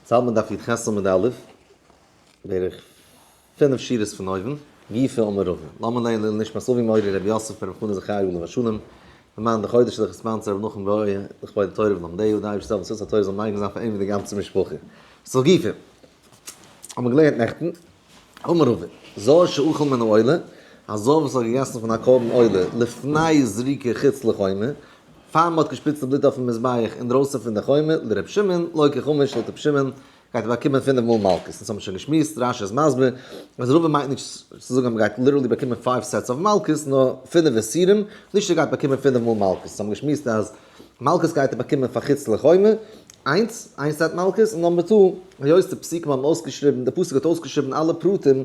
צאלט מען דף י"ח עמוד א', בערך פינף שורות פון אויבן, גופא אמר רבא, לאמיר לערנען לעילוי נשמת אבי מורי רבי יוסף ברב חנא זכרי' עליו השלום, למען די חודש זיך sponsor רבי נחום ואויה לכבוד התורה ולומדיה, די אייבערשטער זאל זכות התורה זאל מגין זיין פאר אים און די גאנצע משפחה. סאו גופא, האבן מיר געלערנט נעכטן, אמר רבא, זר שאכל מן העולה, א זר וואס האט געגעסן פון א קרבן עולה לפני זריקה חוץ לחומה, פאר מען האט געשפריצט די בלוט אויפן מזבח אינדרויסן פון די חומה, לר' שמעון, לוקה חמש, לויט ר' שמעון, גייט ער באקומען פינף מאל מלקות. דאס האבן מיר שוין געשמועסט, רש"י איז מסביר, אז רבא מיינט נישט צו זאגן אז מען גייט literally באקומען five sets of מלקות, נאר פינף איסורים, נישט ער גייט באקומען פינף מאל מלקות. דאס האבן מיר געשמועסט אז מלקות גייט ער באקומען פאר חוץ לחומה, איינס, איין set מלקות, און number two, היות די פסוקים האבן אויסגעשריבן, די פסוק האט אויסגעשריבן אלע פרטים,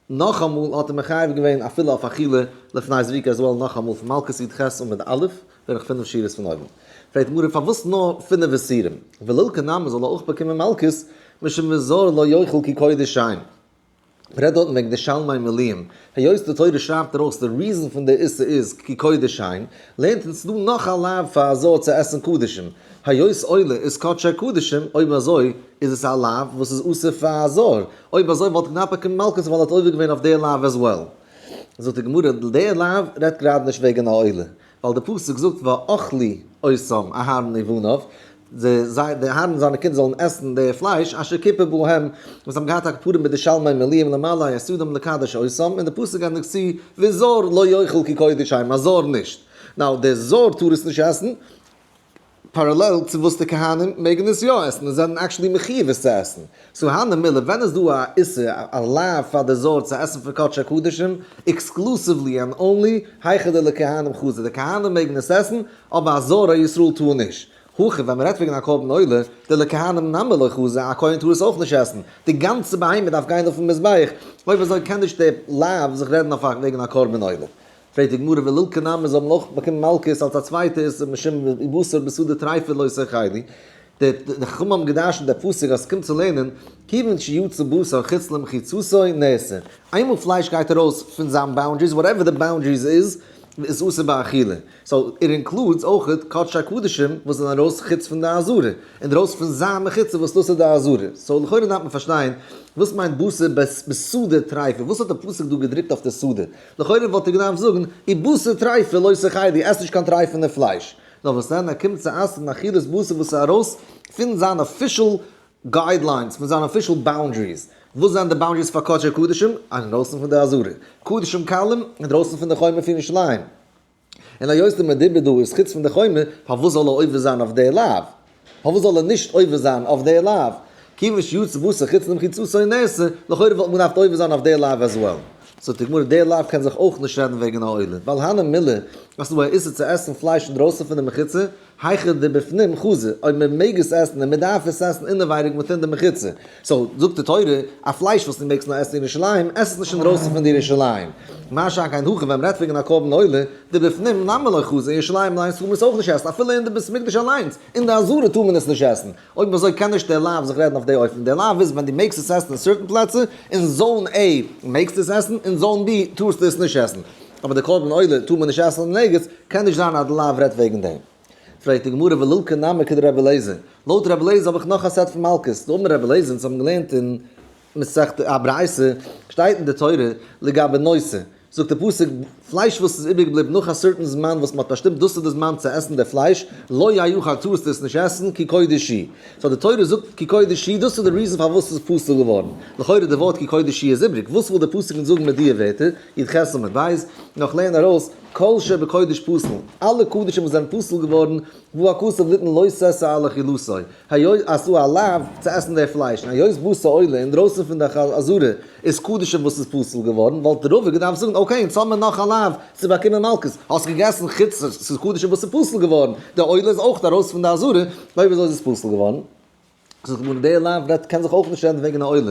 נאכאמאל האט ער מחייב געווען אפילו אויף אכילה לפני זריקה as well נאכאמאל פון מלקות י"ח עמוד א', בערך פינף שורות פון אויבן. פרעגט די גמרא פארוואס נאר פינף איסורים? ולילקה נמי זאל ער אויך באקומען מלקות, משום וזר לא יאכל כי קודש הם. מ'רעדט דארטן וועגן די שלמי מילואים, היות די תורה שרייבט ארויס די reason פון די איסור איז כי קודש הם, לערנט אונז דא נאך א לאו פאר א זר צו עסן קדשים, היות עולה איז קדשי קדשים, אויב אזוי איז עס א לאו וואס איז אסור פאר א זר, אויב אזוי וואלט געדארפט באקומען מלקות ווייל ער האט עובר געווען אויף די לאו as well. זאגט די גמרא, די לאו רעדט גראדע נישט וועגן א עולה, ווייל די פסוק זאגט ואכלו אותם אהרן ובניו, די זיי די אהרן און זיינע קינדער זאלן עסן די פלייש אשר כיפר בהם, וואס האבן געהאט א כפרה מיט די שלמי מילואים למלא את ידם לקדש אותם, און די פסוק ענדיגט צו וזר לא יאכל כי קודש הם, א זר נישט. now דער זר טאר עס נישט עסן, parallel צו וואס די כהנים מעגן עס יא עסן און זענען actually מחיוב עס צו עסן. so הני מילי, ווען איז דא א איסור, א לאו פאר די זר צו עסן פון קדשי קדשים, exclusively and only, היכא דלכהנים חזי, די כהנים מעגן עס עסן, אבער א זר א ישראל טאר נישט. הכא ווען מ'רעדט וועגן א קרבן עולה, דלכהנים נמי לא חזי, א כהן טאר עס אויך נישט עסן, די גאנצע בהמה דארף גיין אויפן מזבח, אויב אזוי קען נישט די לאו זיך רעדן אויף וועגן א קרבן עולה. פרעגט די גמרא ולילקה נמי זאל מען אויך באקומען מלקות אלס א צווייטע איסור משום בשר בשדה טריפה לא תאכלו, די חכמים האבן געדרשנט די פסוק אז ס'קומט צו לערנען כיוון שיצא בשר חוץ למחיצתו נאסר, איינמאל פלייש גייט ארויס פון זיין boundaries whatever די boundaries איז, איז אסור באכילה, so it includes אויכעט קדשי קדשים וואס זענען ארויס חוץ פון די עזרה, און ארויס פון זיין מחיצה וואס דאס איז די עזרה, so לכאורה דארף מען פארשטיין וואס מיינט בשר בשדה טריפה, וואס האט די פסוק דא געדרוקט אויף די שדה, לכאורה וואלט ער געדארפט זאגן ובשר טריפה לא תאכלו, עס נישט קיין טרייפענע פלייש, נאר וואס דען ער קומט צו אסר'ן אכילת בשר וואס איז ארויס פון זיין official guidelines, פון זיין official boundaries. וואס זענען די boundaries פאר קדשי קדשים? אינדרויסן פון די עזרה. קדשים קלים, אינדרויסן פון די חומה פון ירושלים. און היות די מדובר דא איז חוץ פון די חומה, פארוואס זאל ער עובר זיין אויף די לאו? פארוואס זאל ער נישט עובר זיין אויף די לאו? כיוון שיצא בשר חוץ למחיצתו נאסר, לכאורה וואלט מען געדארפט עובר זיין אויף די לאו as well. זאגט די גמרא, די לאו קען זיך אויך נישט רעדן וועגן א עולה, ווייל הני מילי, אז ס'איז דא א איסור צו עסן פלייש אינדרויסן פון די מחיצה, היכא דבפנים חזי, אויב מען מעג עס עסן און מען דארף עס עסן אינעווייניג within די מחיצה. so, זאגט די תורה, א פלייש וואס דו מעגסט נאר עסן אין ירושלים, עס עס נישט אינדרויסן פון די ירושלים. מה שאין כן הכא ווען מען רעדט וועגן א קרבן עולה, דבפנים נמי לא חזי, אין ירושלים אליינס טאר מען עס אויך נישט עסן, אפילו אין די בית מקדש אליינס, אין די עזרה טאר מען עס נישט עסן. אויב אזוי קען נישט דער לאו זיך רעדן אויף די אופן, דער לאו איז ווען דו מעגסט עס עסן אין certain פלעצער, אין zone A מעגסטו עס עסן, אין zone B טארסטו עס נישט עסן. אבער די קרבן עולה טאר מען נישט עסן אין ערגעץ, קען נישט זיין אז די לאו רעדט וועגן דעם. פרעגט די גמרא ולילקה נמי כדרבי אליעזר, לויט רבי אליעזר האב איך נאך א set פון מלקות, דאמר רבי אליעזר, אונז האבן געלערנט אין מסכת א ברייתא, שטייט אין די תורה לגבי נותר, זאגט די פסוק, פלייש וואס איז איבערגעבליבן נאך א certain זמן וואס מען האט באשטימט דאס איז די זמן צו עסן די פלייש, לא יאכל טארסטו עס נישט עסן, כי קודש הוא. so די תורה זאגט כי קודש הוא, דאס איז די reason פארוואס עס איז פסול געווארן. לכאורה די ווארט כי קודש הוא איז איבריג, וואס וויל די פסוק אונז זאגן מיט דיע ווערטער, י"ח עמוד ב', נאך לערן ארויס, כל שבקודש פסול, אלע קדשים וואס זענען פסול געווארן, בא הכתוב ליתן לא תעשה על אכילתו, היות אז ס'דא א לאו צו עסן די פלייש, און היות בשר עולה אינדרויסן פון די עזרה איז קדשים וואס איז פסול געווארן, וואלט רבא געדארפט זאגן okay אונז האמיר נאך א לאו צו באקומען מלקות, האסט געגעסן חוץ ס'איז קדשים וואס איז פסול געווארן, די עולה איז אויך ארויס פון די עזרה, אויב אזוי איז עס פסול געווארן. זאגט די גמרא דער לאו רעדט קען זיך אויך נישט רעדן וועגן א עולה,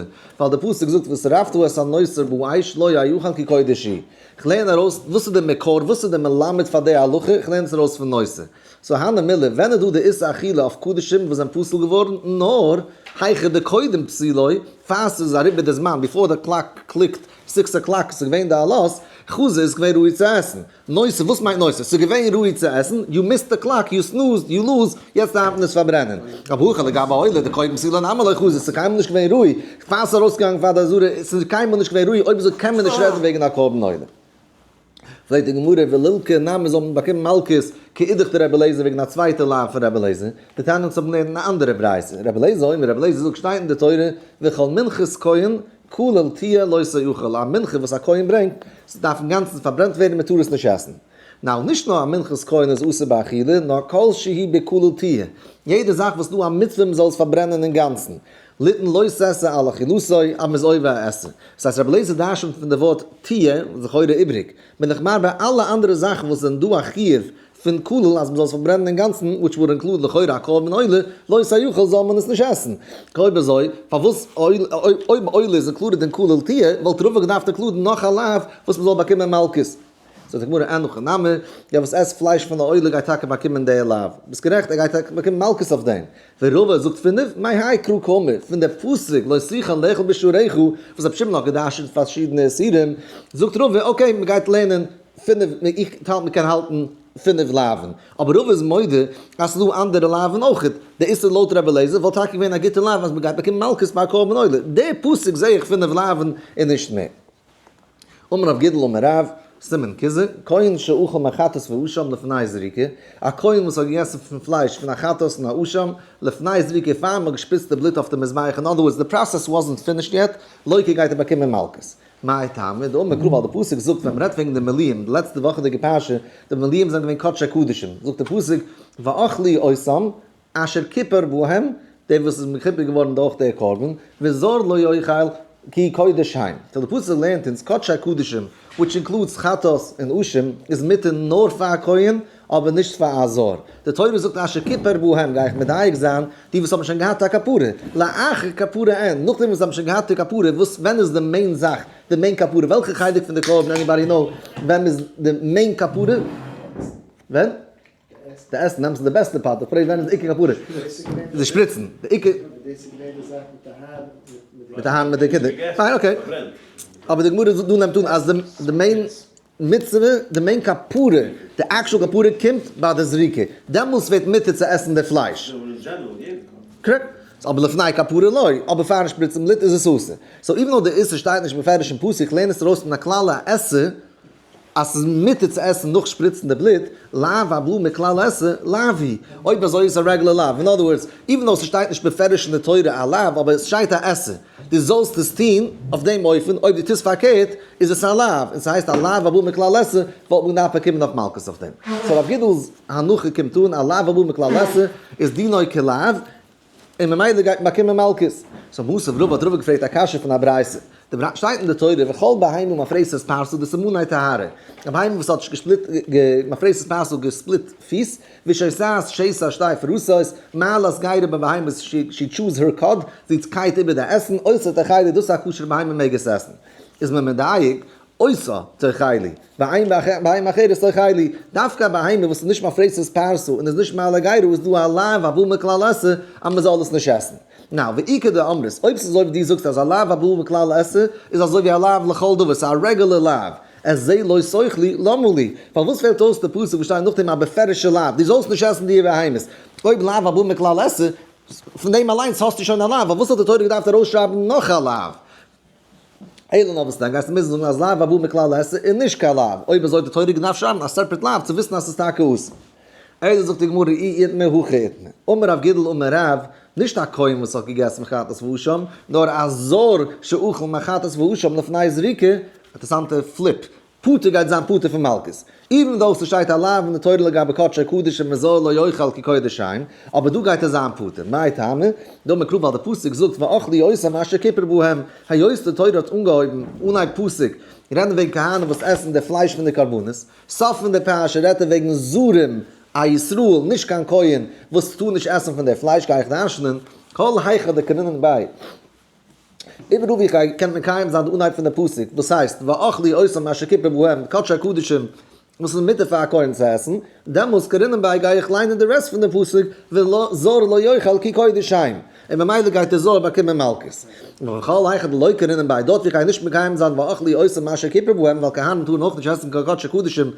ווייל דער פסוק זאגט ושרפת את הנותר באש לא יאכל כי קודש הוא. כ'לערן ארויס וואס איז די מקור וואס איז די מלמד פאר די הלכה, כ'לערן עס ארויס פון נותר. so הני מילי, ווען איז דא די איסור אכילה אויף קדשים וואס זענען פסול געווארן? נאר היכא דקודם פסילו, פאר ס'איז אריבער די זמן, before the clock clicked 6 o'clock, ס'איז געווען די עלות, חזי איז געווען ראוי צו עסן. נושא, וואס מיינט נושא? ס'איז געווען ראוי צו עסן, you missed the clock, you snoozed, you lose, יעצט דארף מען עס פארברענען. אבער הכא לגבי עולה, דקודם פסילו נמי לא חזי, ס'איז קיינמאל נישט געווען ראוי, פאר ס'איז ארויסגעגאנגען פאר די עזרה, ס'איז קיינמאל נישט געווען ראוי, אויב אזוי קען מען נישט רעדן וועגן א קרבן עולה. פרעגט די גמרא, ולילקי נמי זאל מען באקומען מלקות כאידך דרבי אליעזר וועגן א צווייטע לאו פון רבי אליעזר, דתניא אונז האבן געלערנט אין א אנדערע ברייתא, רבי אליעזר אומר, רבי אליעזר זאגט שטייט אין די תורה, וכל מנחת כהן כליל תהיה לא תאכל, א מנחה וואס א כהן ברענגט, ס'דארף אינגאנצן פארברענט ווערן מען טאר עס נישט עסן. now נישט נאר א מנחת כהן איז אסור באכילה, נאר כל שהיא בכליל תהיה, יעדע זאך וואס דא א מצוה מען זאל עס פארברענען אינגאנצן, ליתן לא תעשה על אכילתו, אז מען איז עובר א עשה. דאס הייסט רבי אליעזר דרשנ'ט פון די ווארט תהיה, לכאורה איבריג, בין איך מרבה אלע אנדערע זאכן וואס זענען דא א חיוב פון כליל אז מען זאל עס פארברענען אינגאנצן, which would include לכאורה א קרבן עולה, לא תאכל זאל מען עס נישט עסן. אויב אזוי, פארוואס אויב עולה איז included אין כליל תהיה, וואלט רבא געדארפט include ן נאך א לאו וואס מען זאל באקומען מלקות? זאגט די גמרא אין הכי נמי, דער וואס עסט פלייש פון די עולה גייט טאקע באקומען די לאו. ביסט גערעכט, ער גייט טאקע באקומען מלקות אויף דעם. ורבא זאגט פינף, מהאי קרא קאמר, פון די פסוק לא תוכל לאכול בשעריך, וואס רבי שמעון האט גע'דרש'נט פארשידענע איסורים, זאגט רבא, okay, מען גייט לערנען פינף, איך האלט מען קען האלטן פינף לאווין, אבער רבא איז מודה אז ס'איז דא אנדערע לאווין אויכעט, די איסור לויט רבי אליעזר וואלט טאקע געווען א גוטע לאו אז מ'גייט באקומען מלקות ביי א קרבן עולה, די פסוק זעה איך פינף לאווין און נישט מער. אמר רב גידל אמר רב, סימן קיז, כהן שאכל מחטאת ואשם לפני זריקה, א כהן וואס האט געגעסן פון פלייש פון א חטאת און א אשם, לפני זריקה פאר מ'האט געשפריצט די בלוט אויף די מזבח, in other words the process wasn't finished yet, לוקה גייט ער באקומען מלקות. מאי טעמא דאמר קרא ווייל די פסוק זאגט ווען מ'רעדט וועגן די מילואים די לעצטע וואכעדיגע פרשה, די מילואים זענען געווען קדשי קדשים, זאגט די פסוק ואכלו אותם אשר כיפר בהם, דער וואס איז מכופר געווארן דורך דער קרבן, וזר לא יאכל כי קודש הם. so די פסוק לערנט אונז קדשי קדשים which includes חטאת און אשם איז מותר נאר פאר א כהן אבער נישט פאר א זר. די תורה זאגט אשר כיפר בהם גיי איך מדייק זיין די וואס האבן שוין געהאט א כפרה, לאחר כפרה אין, נאכדעם וואס זיי האבן שוין געהאט די כפרה, וואס ווען איז די main זאך, די main כפרה, וועלכע חלק פון די קרבן, anybody know ווען איז די main כפרה? ווען? די עסן, נעמסט די בעסטע part, איך פרעג ווען איז די עיקר כפרה? די שפריצן, די עיקר. מיט די האר מיט די קינדער, פיין okay. אבער די גמרא דא נעמט אן אז די main מצוה, די main כפרה, די actual כפרה קומט ביי די זריקה, דעמאלס ווערט מותר צו עסן די פלייש. correct? אבער לפני כפרה לא, אבער פארן שפריצן בלוט איז עס אסור. so even though די איסור שטייט נישט בפירוש אין פסוק, לערן עס ארויס פון א כלל העשה, אז ס'איז מותר צו עסן נאך שפריצן די בלוט, לאו הבא מכלל עשה, לאו הוא. אויב אזוי איז עס א רעגולער לאו. in other words, even though ס'שטייט נישט בפירוש אין די תורה א לאו, אבער עס שטייט א עשה. דו זאלסט עס טון אויף דעם אופן, אויב דו טוסט פארקערט, איז עס א לאו, און ס'הייסט א לאו הבא מכלל עשה, וואלט מען געדארפט באקומען אויף מלקות אויף דעם. so רב גידל'ס הנחה קומט אן, א לאו הבא מכלל עשה איז דינו כלאו, און ממילא גייט מען באקומען מלקות. so מתיב רבא האט רבא געפרעגט א קשיא פון א ברייתא. די ברייתא שטייט אין די תורה וכל בהמה מפרסת פרסה דסימני טהרה. א בהמה וואס האט גע split מפרסת פרסה גע split פיס, ושסעת שסע שתי פרסות, מעלת גרה בבהמות she chews her cud, זי קייט איבער די עסן, אותה תאכלו דאס איז א כשר'ע בהמה מעג עס עסן. איז מען מדייק, אותה תאכלו, ואין בהמה אחרת תאכלו, דווקא א בהמה וואס איז נישט מפרסת פרסה און איז נישט מעלה גרה איז דא א לאו הבא מכלל עשה אז מען זאל עס נישט עסן. now, ואיכא דאמרת, אויב ס'איז אזוי ווי דו זאגסט אז א לאו הבא מכלל עשה איז אזוי ווי א לאו לכל דבר, ס'איז א רעגולער לאו, את זה לא תאכלו, למה לי? פארוואס פעלט אויס די פסוק וואס שטייט נאכדעם א בפירוש'ע לאו, דו זאלסט נישט עסן די בהמות, אויב לאו הבא מכלל עשה, פון דעם אליינס האסטו שוין א לאו, פארוואס האט די תורה געדארפט ארויסשרייבן נאך א לאו? אלא נאר וואס דען גייסטו מוזן זאגן אז לאו הבא מכלל עשה איז נישט קיין לאו, אויב אזוי האט די תורה געדארפט שרייבן א separate לאו צו וויסן אז ס'איז טאקע אסור. אלא זאגט די גמרא אי איתמר הכי איתמר, אמר רב גידל אמר רב, נישט א כהן וואס האט געגעסן מחטאת ואשם, נאר א זר שאכל מחטאת ואשם לפני זריקה, אינטערעסאנטע flip, פטור גייט זיין פטור פון מלקות. even though ס'שטייט א לאו אין די תורה לגבי קדשי קדשים וזר לא יאכל כי קודש הם, אבער דא גייט ער זיין פטור. מאי טעמא? דאמר קרא ווייל די פסוק זאגט ואכלו אותם אשר כיפר בהם, היות די תורה האט אנגעהויבן אנהייב פסוק רעדן וועגן כהנים וואס עסן די פלייש פון די קרבנות, סוף פון די פרשה רעדט ער וועגן זרים, א ישראל, נישט קיין כהן, וואס טאר נישט עסן פון די פלייש, גיי איך דרש'נען, כל היכא דקרינן ביה. איבעראל ווי איך גיי קען מקיים זיין די אנהייב פון די פסוק וואס הייסט ואכלו אותם אשר כיפר בהם קדשי קדשים וואס איז מותר פאר א כהן צו עסן, דעמאלס קרינן ביה גיי איך ליינען די rest פון די פסוק וזר לא יאכל כי קודש הם. און ממילא גייט דער זר באקומען מלקות. וכל היכא דלא קרינן ביה, דארט ווי איך גיי נישט מקיים זיין ואכלו אותם אשר כיפרו בהם, ווייל כהנים טארן אויך נישט עסן קיין קדשי קדשים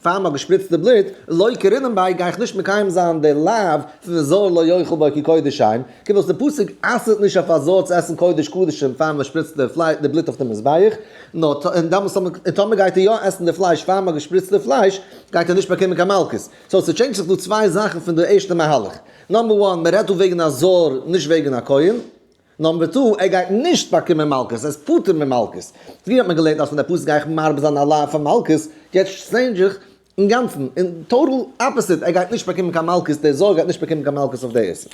פאר מ'האט געשפריצט די בלוט, לא קרינן ביה גיי איך נישט מקיים זיין די לאו פון וזר לא יאכל בו כי קודש הם, קומט אויס די פסוק אסר'ט נישט אויף א זר צו עסן קודש קדשים פאר מ'שפריצט די בלוט אויף די מזבח, נאר און דאמאלס און טאמער גייט ער יא עסן די פלייש פאר מ'האט געשפריצט די פלייש, גייט ער נישט באקומען קיין מלקות. so ס' change ט זיך דא צוויי זאכן פון די ערשטע מהלך. number one, מ'רעדט דא וועגן א זר, נישט וועגן א כהן. number two, ער גייט נישט באקומען מלקות, ער איז פטור ממלקות. פריער האט מען געלערנט אז פון די פסוק גיי איך מרבה זיין א לאו פון מלקות, יעצט change איך אינגאנצן, אין total opposite, ער גייט נישט באקומען קיין מלקות, דער זר גייט נישט באקומען קיין מלקות אויף די איסור.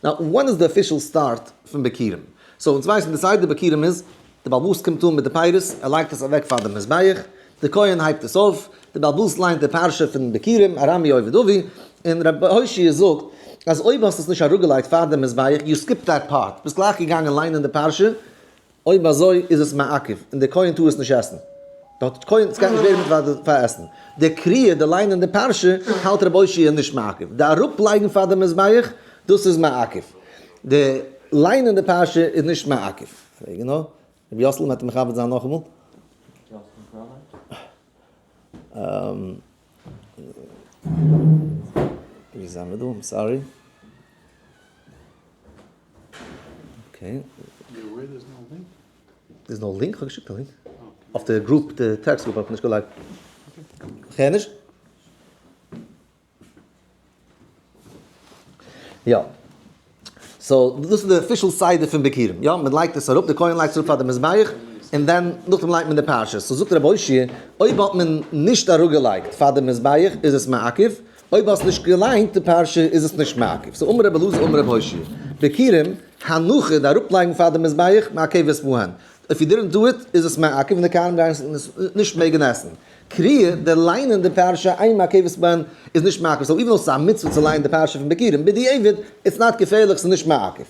now, when איז די official start פון ביכורים? so אונז ווייסן די סדר ביכורים איז, די בעל הבית קומט אן מיט די פירות, ער לייגט עס אוועק פאר די מזבח, די כהן הייבט עס אויף, די בעל הבית ליינט די פרשה פון ביכורים, ארמי אובד אבי, און רבי הושעיא זאגט אז אויב האסט עס נישט אראפגעלייגט פאר די מזבח, you skip that part, ביסט גלייך געגאנגען ליינען די פרשה, אויב אזוי איז עס מעכב, און דער כהן טאר עס נישט עסן. דער כהן, עס גייט נישט ווערן מיט פאר עסן. די קריאה, די ליינען די פרשה, האלט רבי הושעיא נישט מעכב. די אראפלייגן פאר די מזבח, דאס איז מעכב. די ליינען די פרשה איז נישט מעכב. פרעג נאר, רבי יאסל וועט מכבד זיין נאכאמאל. ווי זענען מיר דא? I'm sorry. Okay. There's no link? כ'האב געשיקט א link. אויף די group, די text group האב איך נישט געלייגט. כ'הער נישט. יא. so דאס איז די official סדר פון ביכורים. יא, מען לייגט עס אראפ, די כהן לייגט עס אראפ פאר די מזבח, און then נאכדעם לייגט מען די פרשה. so זאגט רבי אושעיא, אויב האט מען נישט אראפגעלייגט פאר די מזבח איז עס מעכב, אויב האסט נישט געליינט די פרשה איז עס נישט מעכב. so אמר רבי אלעזר אמר רבי הושעיא, ביכורים, הנחה, די אראפלייגן פאר די מזבח, מעכבת בהן. if you didn't do it איז עס מעכב און די כהנים גייען עס נישט מעגן עסן. קריאה, די ליינען די פרשה אין מעכבת בהן איז נישט מעכב. so even though ס'איז א מצוה צו לייענען די פרשה פון ביכורים, בדיעבד, it's not געפערליך, ס'איז נישט מעכב.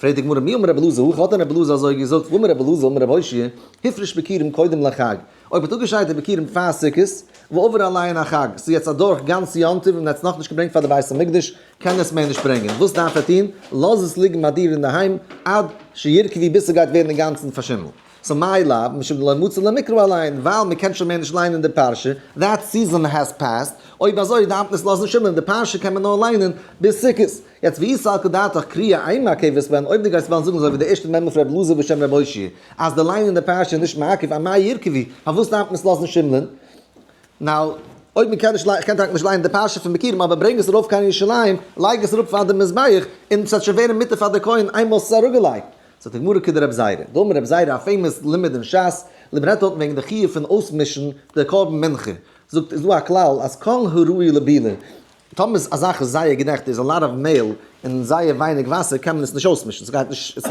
פרעגט די גמרא מי אמר רבי אלעזר הכי, האט דען רבי אלעזר אזוי געזאגט, והאמר רבי אלעזר אמר רבי הושעיא, הפריש ביכורים קודם לחג, אויב האט אפגעשיידט די ביכורים פאר סוכות, ועבר עליהן החג, ס'איז יעצט אדורך גאנץ יום טוב און ער האט עס נאכנישט געברענגט פאר די בית המקדש, קען ער עס מער נישט ברענגען, וואס דארף ער טון? לאז עס ליגן ביי דיר אינדערהיים עד שירקבו ביז ס'גייט ווערן אינגאנצן פארשימלט. so מאי לאו, משום דלא מצי למקרא עליהן, ווייל מ'קען שוין מער נישט ליינען די פרשה, that season has passed, אויב אזוי דארף מען עס לאזן שימלען, די פרשה קען מען נאר ליינען ביז סוכות. יעצט ואי סלקא דעתך קריאה אין מעכבת בהן, אויב דו גייסט וועלן זאגן אזוי ווי די ערשטע מימרא פון רבי אלעזר בשם רבי הושעיא, אז די ליינען די פרשה איז נישט מעכב, אמאי ירקבו, פארוואס דארף מען עס לאזן שימלען? now, אויב מען קען נישט ליינען, איך קען טאקע נישט ליינען די פרשה פון ביכורים, אבער ברענג עס ארויף קיין ירושלים, לייג עס אראפ פאר די מזבח, און עס וועט שוין ווערן מותר פאר די כהן איינמאל עס איז אראפגעלייגט. זאגט די גמרא כדרב זירא, דאמר רב זירא א famous לימוד אין שס, לימוד רעדט דארטן וועגן די חיוב פון אויסמישן די קרבן מנחה, זאגט איז דא א כלל אז כל הראוי לבילה, טאמער איז א זאך איז זייער געדעכט איז a lot of מעהל און זייער ווייניג וואסער קען מען עס נישט אויסמישן ס'גייט נישט עס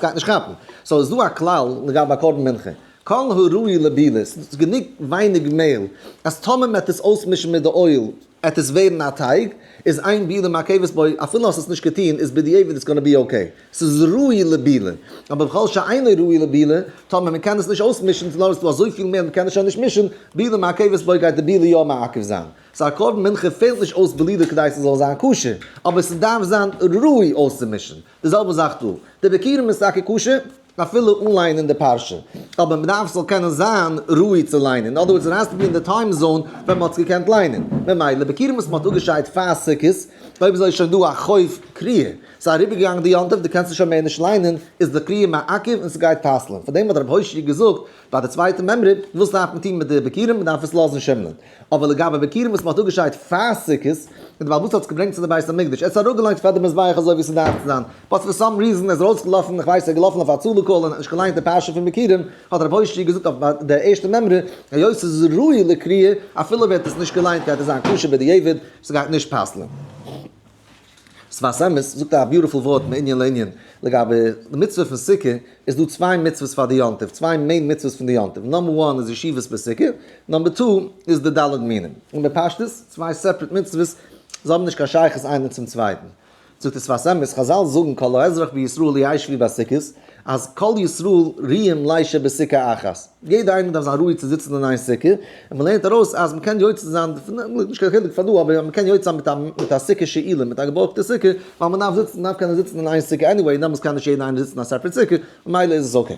גייט נישט כאפן, so איז דא א כלל לגבי א קרבן מנחה כל הראוי לבילה ס'איז גענוג ווייניג מעהל אז טאמער מ'עט עס אויסמישן מיט די oil עט עס ווערן א טייג, איז אין בילה מעכבת בו אפילו האסט עס נישט געטוהן איז בדיעבד it's gonna be okay, ס'איז ראוי לבילה, אבער וכל שאינו ראוי לבילה, טאמער מ'קען עס נישט אויסמישן נאר עס איז דא אזויפיל מעהל מ'קען עס שוין נישט מישן, בילה מעכבת בו גייט די בילה יא מעכב זיין. so א קרבן מנחה פעלט נישט אויס בלילה כדי ס'זאל זיין כשר, אבער ס'דארף זיין ראוי אויסצומישן. די זעלבע זאך דא. די ביכורים איז טאקע כשר אפילו אן ליינען די פרשה, אבער מ'דארף ס'זאל קענען זיין ראוי צו ליינען. אין other words, it has to be in the time zone ווען מ'האט עס געקענט ליינען. ממילא ביכורים וואס מ'האט אפגעשיידט פאר סוכות, אויב אזוי איז שוין דא א חוב קריאה. ס'איז אריבערגעגאנגען די יום טוב, דו קענסט עס שוין מער נישט ליינען, איז די קריאה מעכב און ס'גייט פסל'ען. פאר דעם האט רבי הושעיא געזאגט ביי די צווייטע מימרא, וואס דארף מען טון מיט די ביכורים? מ'דארף עס לאזן שימלען. אבער לגבי ביכורים וואס מ'האט אפגעשיידט פאר סוכות, און די בעל הבית האט עס געברענגט צו די בית המקדש, ער האט עס אראפגעלייגט פאר די מזבח אזוי ווי ס'דארף צו זיין, but for some reason ער איז ארויסגעלאפן, איך ווייס ער איז געלאפן אויף א הצלה call און האט נישט געליינט די פרשה פון ביכורים, האט רבי הושעיא געזאגט אויף די ערשטע מימרא, היות ס'איז ראוי לקריאה, אפילו אויב ער האט עס נישט געליינט גייט עס זיין כשר בדיעבד, ס'גייט נישט פסל'ען. שפת אמת זאגט א beautiful ווארט מענין לענין לגבי די מצוה פון סוכה, איז דא צוויי מצוות פאר די יום טוב, צוויי main מצוות פון די יום טוב, number one איז ישיבת בסוכה, number two איז די ד' מינים, און בפשטות צוויי separate מצוות, זיי האבן נישט קיין שייכות איינער צום צווייטן. זאגט דער שפת אמת, חזל זאגן כל האזרח בישראל ישבו בסוכות, אז כל ישראל ראויים לישב בסוכה אחת, יעדער איינער דארף זיין ראוי צו זיצן אין איין סוכה, און מען לערנט ארויס אז מען קען יוצא זיין, נישט קיין חילוק פאר דא, אבער מען קען יוצא זיין מיט א מיט א סוכה שאולה, מיט א געבארגטע סוכה, ווייל מען דארף זיצן, מען דארף קענען זיצן אין איין סוכה anyway, דעמאלטס קען נישט יעדער איינער זיצן אין א separate סוכה, ממילא איז עס okay.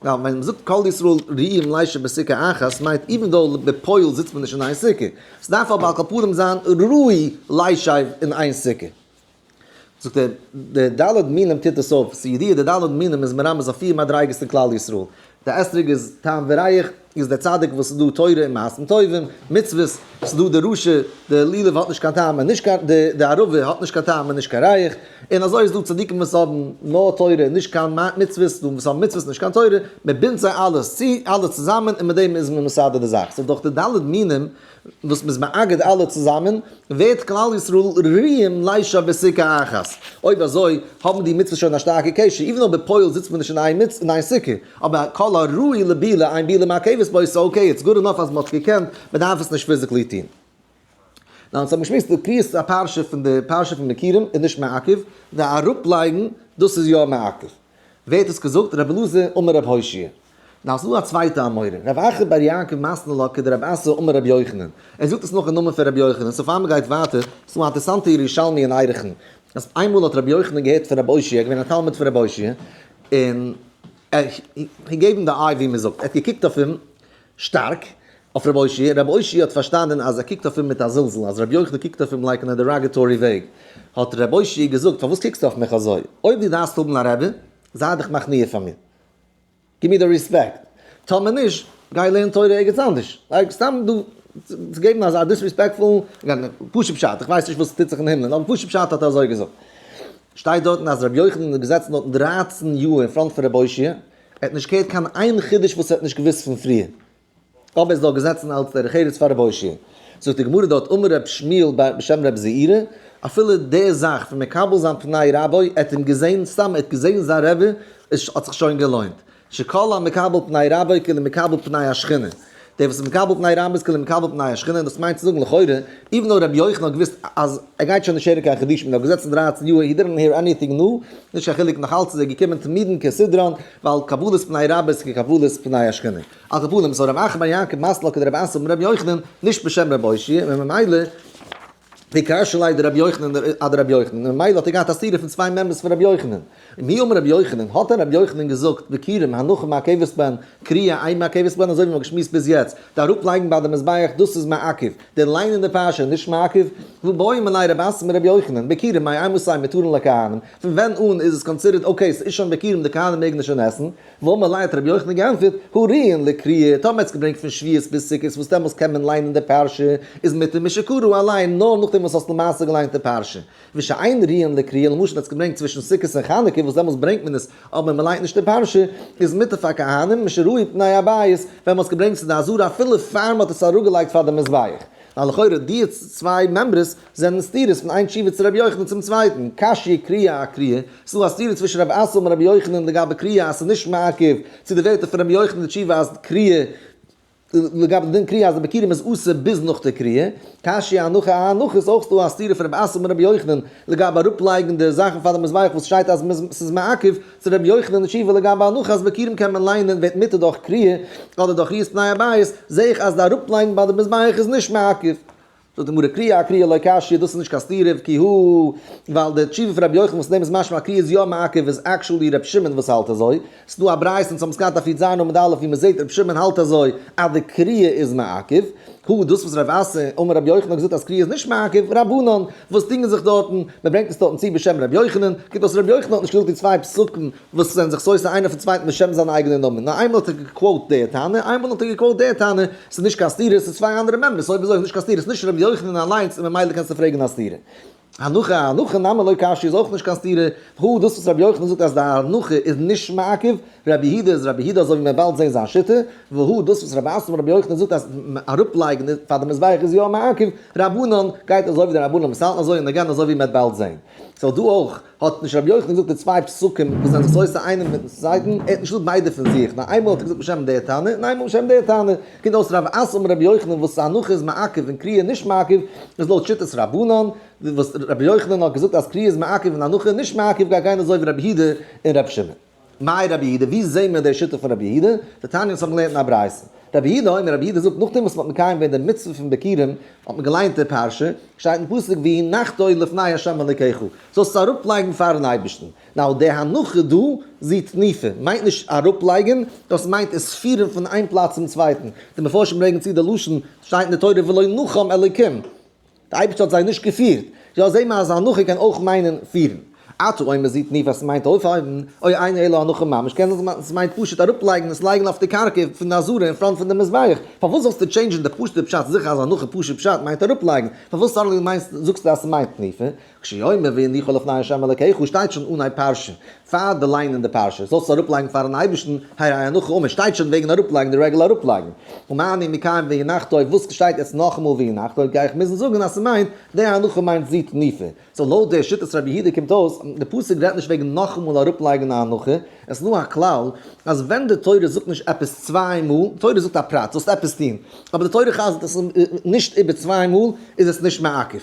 נאר ווען מען זאגט כל ישראל ראויים לישב בסוכה אחת, מיינט even though בפועל זיצט מען נישט אין איין סוכה, ס'דארף אבער על כל פנים זיין ראוי לישב אין איין סוכה. זאגט ער, די ד' מינים טוט עס אויף, ס'איז ידוע די ד' מינים איז מרמז אויף פיר מדריגות אין כלל ישראל, די אתרוג איז טעם וריח, איז דער צדיק וואס איז דא תורה און מעשים טובים, מצוות, ס'איז דא די רשע, די לולב האט נישט קיין טעם און נישט קיין, די ערבה האט נישט קיין טעם און נישט קיין ריח, און אזוי איז דא צדיקים וואס האבן נאר תורה און נישט קיין מצוות, ס'איז דא וואס האבן מצוות און נישט קיין תורה, מען בינדט זיי אלעס צו, אלע צוזאמען און מיט דעם איז מען מסדר די זאך, סאו דורך די ד' מינים וואס מ'איז מאגד אלע צוזאמען, ווערט כלל ישראל ראויים לישב בסוכה אחת. אויב אזוי, האבן די מצוות שוין א שטארקע קשר, even אויב בפועל זיצט מען נישט אין איין מצ אין איין סוכה, אבער כל הראוי לבילה אין בילה מעכבת בו, סאו okay, it's good enough אז מ'האט געקענט, מ'דארף עס נישט physically טון. נאר אונז האבן געשמועסט די קריאת הפרשה פון די פרשה פון ביכורים איז נישט מעכב, די אראפלייגן דאס איז יא מעכב. ווער האט עס געזאגט? רבי אלעזר אמר רבי הושעיא. נאר ס'איז דא א צווייטע אמורא, רב אחא בר יעקב מתני לה כדרב אסי אמר רבי יוחנן, ער זאגט עס נאך אין נאמען פון רבי יוחנן, so פאר מ'גייט ווייטער, ס'איז דא א אינטערעסאנטע ירושלמי אין ערכין, אז איינמאל האט רבי יוחנן געהערט פון רבי אושעיא, ער איז געווען א תלמיד פון רבי אושעיא, און ער געגעבן די eye ווי מ'זאגט, ער האט געקוקט אויף אים שטארק, אויף רבי אושעיא, רבי אושעיא האט פארשטאנען אז ער קוקט אויף אים מיט א זלזול, אז רבי יוחנן קוקט אויף אים like אין א derogatory וועג, האט רבי אושעיא געזאגט, פארוואס קוקסטו אויף מיך אזוי? אויב דו דארפסט האבן א רבי, זיי דיך מכניע פאר מיר. גיב מיר די respect. טאמער נישט, גיי לערן תורה ערגעץ אנדערש. like סתם דא צו געבן אזא disrespectful, פשוט פשט, איך ווייס נישט וואס טוט זיך אין הימלען, אבער פשוט פשט האט ער אזוי געזאגט. שטייט דארטן אז רבי יוחנן איז געזעצן דארטן 13 יאר אין front פון רבי אושעיא, ער האט נישט געהערט קיין איין חידוש וואס ער האט נישט געוואוסט פון פריער. אבער איז דאך געזעצן אלץ דרך ארץ פאר רבי אושעיא. זאגט די גמרא דארט אמר רב שמואל בשם רב זעירא, אפילו די זאך פון מקבל זיין פני רבו, ער האט אים געזען, סתם ער האט געזען זיין רבי, עס האט זיך שוין געלוינט. שכל המקבל פני רבו כאילו מקבל פני השכינה. דער וואס איז מקבל פני רבו איז כאילו מקבל פני השכינה, דאס מיינט צו זאגן לכאורה, even though רבי יוחנן האט געוואוסט אז ער גייט שוין נישט הערן קיין חידושים, ער האט געזעצן 13 יאר, he didn't hear anything new, נישט קיין חילוק נאך אלץ איז ער געקומען תמידין כסדרן, ווייל קבלת פני רבו איז כקבלת פני השכינה. על כל פנים, so רב אחא בר יעקב מתני לה כדרב אסי אמר רבי יוחנן, נישט בשם רבי אושעיא, און ממילא וקשיא ליה דרבי יוחנן אדרבי יוחנן, און ממילא האט ער געהאט א סתירה פון צוויי מימרות פון רבי יוחנן. ומי אמר רבי יוחנן, האט דען רבי יוחנן געזאגט, ביכורים, הנחה מעכבת בהן, קריאה אין מעכבת בהן, אזוי ווי מ'האט געשמועסט ביז יעצט, די אראפלייגן ביי די מזבח דאס איז מעכב, די ליינען די פרשה איז נישט מעכב, והא בעא מיניה רב אסי מרבי יוחנן, ביכורים מאימתי מותרין לכהנים, פון ווען אן איז עס considered okay ס'איז שוין ביכורים די כהנים מעגן עס שוין עסן, ואמר ליה האט רבי יוחנן געענטפערט, הראויין לקריאה, טאמער האט עס געברענגט פון שבועות ביז סוכות וואס דעמאלס קען מען ליינען די פרשה, איז מותר משקרא אליין נאר נאכדעם וואס האסט למעשה געליינט די פרשה. ושאין ראויין לקריאה, למשל האט עס געברענגט צווישן סוכות און חנוכה וואס דעמאלס ברענגט מען עס אבער מען ליינט נישט די פרשה, איז מותר פאר כהנים, משראו פני הבית, ווען מען האט עס געברענגט צו די עזרה אפילו פאר מען האט עס אראפגעלייגט פאר די מזבח. נאר לכאורה די צוויי מימרות זענען סתירות פון איין תשובה צו רבי יוחנן צום צווייטן, קשיא קריאה אקריאה, ס'איז דא א סתירה צווישן רב אסי און רבי יוחנן לגבי קריאה אז ס'איז נישט מעכב, צו די ווערטער פון רבי יוחנן די תשובה אז קריאה, לגבי די דין קריאה אז די ביכורים איז אסור ביז נאך די קריאה, קשיא הנחה אהנחה איז אויך דא א סתירה פון רב אסי און רבי יוחנן לגבי אראפלייגן די זאכן פאר די מזבח וואס שטייט אז ס'איז מעכב, צו רבי יוחנן די תשובה לגבי הנחה אז ביכורים קען מען ליינען ווערט מותר דורך קריאה אדער דורך ראיית פני הבית, זעה איך אז די אראפלייגן ביי די מזבח איז נישט מעכב. זאגט די גמרא קריאה אקריאה לא קשיא, דאס איז נישט קיין סתירה כי הא, ווייל די תשובה פון רבי יוחנן וואס אין דעם איז משמע אז קריאה איז יא מעכב איז actually רבי שמעון וואס האלט אזוי, ס'איז דא א ברייתא אונז האבן עס געהאט אויף י"ז עמוד א' ווי מ'זעט רבי שמעון האלט אזוי אז די קריאה איז מעכב, הא דאס וואס רב אסי אמר רבי יוחנן האט געזאגט אז קריאה איז נישט מעכב, רבנן וואס דינגען זיך דארטן, מ'ברענגט עס דארטן צו בשם רבי יוחנן, קומט אויס רבי יוחנן האט נישט געזאגט די צוויי פסוקים וואס זענען זיך סותר איינער פון צווייטן בשם זיין אייגענע נאמען, נאר איינמאל האט ער גע quote די תנא, איינמאל האט ער גע quote די תנא, ס'איז נישט קיין סתירה, ס'איז צוויי אנדערע מימרות, אויב אזוי איז נישט קיין סתירה, ס'איז נישט רבי יוחנן אליינס און ממילא קענסטו פרעגן א סתירה. הנחה אהנחה נמי לא קשיא איז אויך נישט קיין סתירה, והא דאס וואס רבי יוחנן זאגט אז די הנחה איז נישט מעכב, רבי יהודה איז רבי יהודה אזוי ווי מען באלד זעהן זיין שיטה, והא דאס וואס רבי אסי אמר רבי יוחנן זאגט אז אראפלייגן פאר די מזבח איז יא מעכב, רבנן גייט אזוי ווי די רבנן וואס האלטן אזוי און again אזוי ווי מען וועט באלד זעהן. so דא אויך האט נישט רבי יוחנן געזאגט די צוויי פסוקים וואס זענען זיך סותר איינער מיטן צווייטן, ער האט נישט געזאגט ביידע פון זיך, נאר איינמאל האט ער געזאגט בשם דער תנא און איינמאל בשם דער תנא. קומט אויס רב אסי אמר רבי יוחנן וואס הנחה איז מעכב און קריאה נישט מעכב, איז לויט שיטת רבנן. וואס רבי יוחנן האט געזאגט אז קריאה איז מעכב און הנחה איז נישט מעכב גייט גיין אזוי ווי רבי יהודה און רבי שמעון. מאי רבי יהודה, ווי זעהן מיר די שיטה פון רבי יהודה? דתניא אונז האבן געלערנט אין א ברייתא. רבי יהודה אומר, רבי יהודה זאגט נאכדעם וואס מען האט מקיים געווען די מצוה פון ביכורים האט מען געליינט די פרשה, שטייט אין פסוק והנחתו לפני ה' אלוקיך, זאלסט עס אראפלייגן פארן אייבערשטן. now די הנחה דא, זו תנופה, מיינט נישט אראפלייגן, דאס מיינט עס פירן פון איין פלאץ צום צווייטן. די מפרשים ברענגען צו די לשון, שטייט אין די תורה ולא נחם אלוקים. די אייבערשטער האט זיי נישט געפירט. יא זעהט מען אז הנחה קען אויך מיינען פירן. אתה אומר זו תנופה אז ס'מיינט אויפהייבן, או אינו אלא הנחה ממש, קען זיין אז ס'מיינט פשוט אראפלייגן עס לייגן אויף די קרקע פון די עזרה אין front פון די מזבח. פארוואס זאלסטו change ן די פשוט'ע פשט זיכער אז הנחה פשוט פשט מיינט אראפלייגן? פארוואס suddenly מיינסט זאגסטו אז ס'מיינט תנופה? כשהוא אומר והניחו לפני ה' אלקיך שטייט שוין אנהייב פרשה, פאר די ליינען די פרשה, זאלסט עס אראפלייגן פארן אייבערשטן, הרי הנחה אמור, שטייט שוין וועגן אראפלייגן די רעגולער אראפלייגן. ומה אני מקיים והנחתו, וואס שטייט יעצט נאכאמאל והנחתו, גיי איך מוזן זאגן אז ס'מיינט, די הנחה מיינט זו תנופה. so לויט די שיטת רבי יהודה קומט אויס, די פסוק רעדט נישט וועגן נאכאמאל אראפלייגן א הנחה, עס איז נאר א כלל, אז ווען די תורה זאגט נישט עפעס צוויי מאל, די תורה זאגט א פרט, זאלסט עפעס טון, אבער די תורה חזר'ט עס נישט איבער צוויי מאל, איז עס נישט מעכב.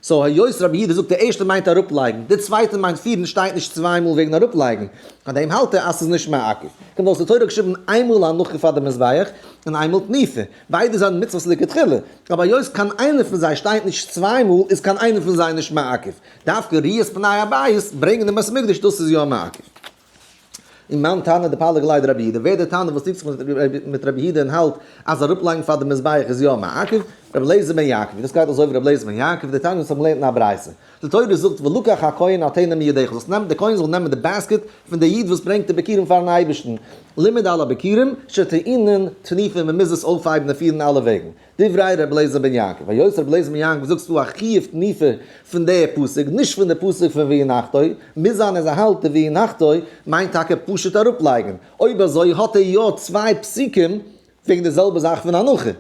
so היות רבי יהודה זאגט די ערשטע מיינט אראפלייגן, די צווייטע מיינט פירן שטייט נישט צוויי מאל וועגן אראפלייגן, פאר דעם האלט ער אז ס'איז נישט מעכב. קומט אויס די תורה האט געשריבן איינמאל הנחה פאר די מזבח און איינמאל תנופה, ביידע זענען מצוות לכתחילה, אבער היות קיין איינע פון זיי שטייט נישט צוויי מאל איז קיין איינע פון זיי נישט מעכב. דווקא ראיית פני הבית, ברענגען דעם בית המקדש דאס איז יא מעכב. און מאן תנא דפליג עליה דרבי יהודה, ווער דער תנא וואס קריגט זיך מיט רבי יהודה און האלט אז אראפלייגן פאר די מזבח איז יא מעכב, רבי אליעזר בן יעקב, דאס גייט אזוי ווי רבי אליעזר בן יעקב, דער תנא וואס האט געלערנט אין א ברייתא. די תורה זאגט ולקח הכהן הטנא מידך, זאלסט נעמען, דער כהן זאל נעמען די basket פון דער איד וואס ברענגט די ביכורים פארן אייבערשטן, לימד על הביכורים, שטעונין תנופה, מען מוז עס אויפהייבן און פירן אלע וועגן. דברי ר' אליעזר בן יעקב, היות ר' אליעזר בן יעקב זאגט ס'דא א חיוב תנופה פון די פסוק, נישט פון די פסוק פון והנחתו, מוז זיין אז ער האלט די והנחתו מיינט טאקע פשוט אראפלייגן, אויב אזוי האט ער יא צוויי פסוקים וועגן די זעלבע זאך פון הנחה.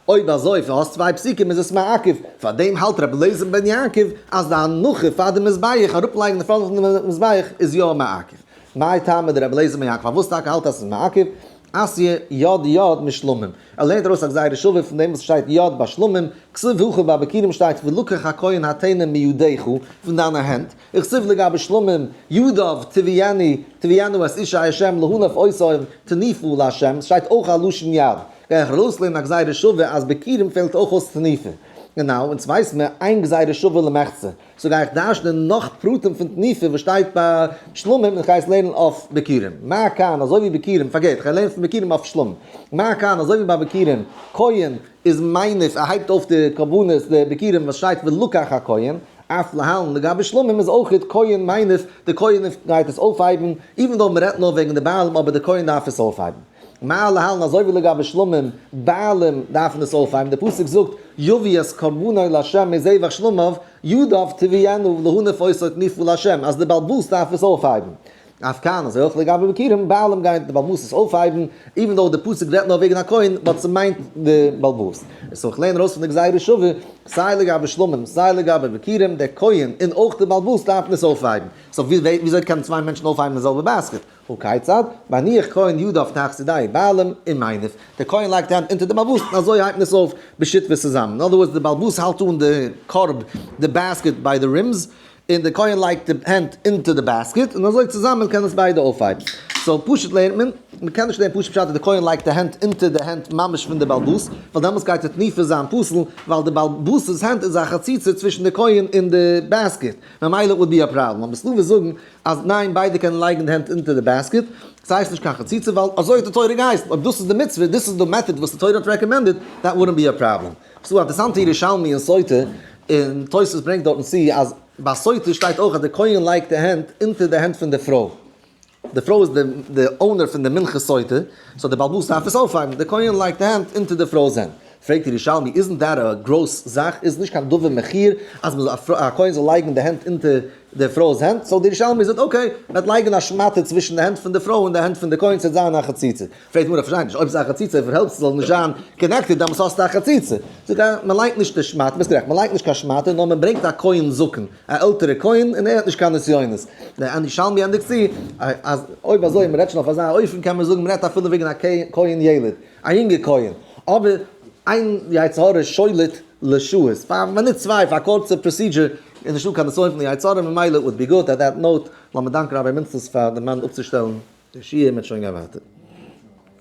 אויב אזוי פון האסט צוויי פסוקים איז עס מעכב, פאר דעם האלט ר' אליעזר בן יעקב אז די הנחה פאר די מזבח, אראפלייגן די front פון די מזבח, איז יא מעכב. מאי טעמא דר' אליעזר בן יעקב פארוואס טאקע האלט אז ס'איז מעכב? אתיא יד יד משלמים. ער לערנט ארויס א גזירה שווה פון דעם וואס שטייט יד ביי שלמים, כתיב הכא ביי ביכורים שטייט ולקח הכהן הטנא מידך, פון דיינע הענט, וכתיב לגבי שלמים, ידיו תביאנו, תביאנו את אשי ה' להנף אותם תנופה לה', ס'שטייט אויך א לשון יד. גיי איך ארויסלערנען א גזירה שווה אז ביכורים פעלט אויך אויס תנופה. גענוי, אונז ווייסן מיר אין גזירה שווה למחצה. so גיי איך דרש'נען נאך פרטים פון תנופה וואס שטייט ביי שלמים און איך גיי עס לערנען אויף ביכורים. מה כאן אזוי ווי ביכורים, פארגעט, איך גיי לערנען פון ביכורים אויף שלמים. מה כאן אזוי ווי ביי ביכורים, כהן איז מניף, ער הייבט אויף די קרבנות, די ביכורים וואס שטייט ולקח הכהן, אף להלן לגבי שלמים איז אויך כהן מניף, די כהן גייט עס אויפהייבן, even though מ'רעדט נאר וועגן די בעלים אבער די כהן דארף עס אויפהייבן. מה להלן אזוי ווי לגבי שלמים, בעלים דארפן עס אויפהייבן, די פסוק זאגט יביא את קרבנו לה' מזבח שלמיו, ידיו תביאינה להניף אותו תנופה לה', אז די בעל הבית דארף עס אויפהייבן. אף כאן, אזוי אויך לגבי ביכורים, בעלים גייען די בעל הבית עס אויפהייבן, even though די פסוק רעדט נאר וועגן א כהן, but ס'מיינט די בעל הבית. so איך לערן ארויס פון די גזירה שווה, סיי לגבי שלמים, סיי לגבי ביכורים, דער כהן און אויך די בעל הבית דארפן עס אויפהייבן. so וויאזוי קענען צוויי מענטשן אויפהייבן די זעלבע basket? הא כיצד? מניח כהן ידיו תחת ידי בעלים ומניף. דער כהן לייגט די הענט אונטער די בעל הבית און אזוי הייבט מען עס אויף בשותפות צוזאמען. אין other words, די בעל הבית האלט אן די קארב, די basket ביי די rims, און די כהן לייגט די הענט אונטער די basket, און אזוי צוזאמען קען עס ביידע אויפהייבן. so פשוט לערנט מען, מען קען נישט לערנען פשוט פשט אז די כהן לייגט די הענט אונטער די הענט ממש פון די בעל הבית, ווייל דעמאלטס גייט די תנופה זיין פסול, ווייל די בעל הבית'ס הענט איז א חציצה צווישן די כהן און די basket, ממילא would be a problem. אבער ס'דא וואס זאגן אז ניין ביידע קענען לייגן די הענט אונטער די basket, ס'הייסט נישט קיין חציצה ווייל אזוי האט די תורה געהייסן, אויב דאס איז די מצוה, דאס איז די method וואס די תורה האט recommended, that wouldn't be a problem. ס'דא א אינטערעסאנטע ירושלמי אין סוטה, און תוספות ברענגט דארטן צו אז ביי סוטה שטייט אויך אז די כהן לייגט די הענט אונטער די הענט פון די פרוי, די פרוי איז די owner פון די מנחה סוטה, so די בעל הבית דארף עס אויפהייבן, די כהן לייגט די הענט אונטער די פרוי'ס הענט. פרעגט ירושלמי, isn't that a gross זאך? איז נישט קיין דבר מכוער אז א כהן זאל לייגן די הענט אונטער די פרוי'ס הענט? so די ירושלמי זאגט okay, מען וועט לייגן א שמאטע צווישן די הענט פון די פרוי און די הענט פון די כהן ס'וועט זיין א חציצה. פרעגט גמרא, כ'פארשטיי נישט, אויב ס'איז א חציצה פארהעלפט ס'זאל נישט זיין connected דאמאלס האסטו א חציצה. זאגט ער, מען לייגט נישט די שמאטע, ביסט גערעכט, מען לייגט נישט קיין שמאטע, נאר מען ברענגט א כהן זקן, א עלטערע כהן, און ער האט נישט קיין נסיונות. דער ירושלמי ענדיגט צו, אז אויב אזוי מען רעדט שוין אויף אזא אופן קען מען זאגן מען רעדט אפילו וועגן א כהן ילוד, א יונגע כהן, אבער אין יצר הרע שולט. לשעות, פאר א מינוט צוויי פאר א קורצע procedure איז נישטא קיין נסיון פון די יצר הרע ממילא would be good. At that note, לאמיר דאנקען Rabbi מינצלס פאר די מאן אפצושטעלן די שיעור, מ'וועט שוין גיין ווייטער.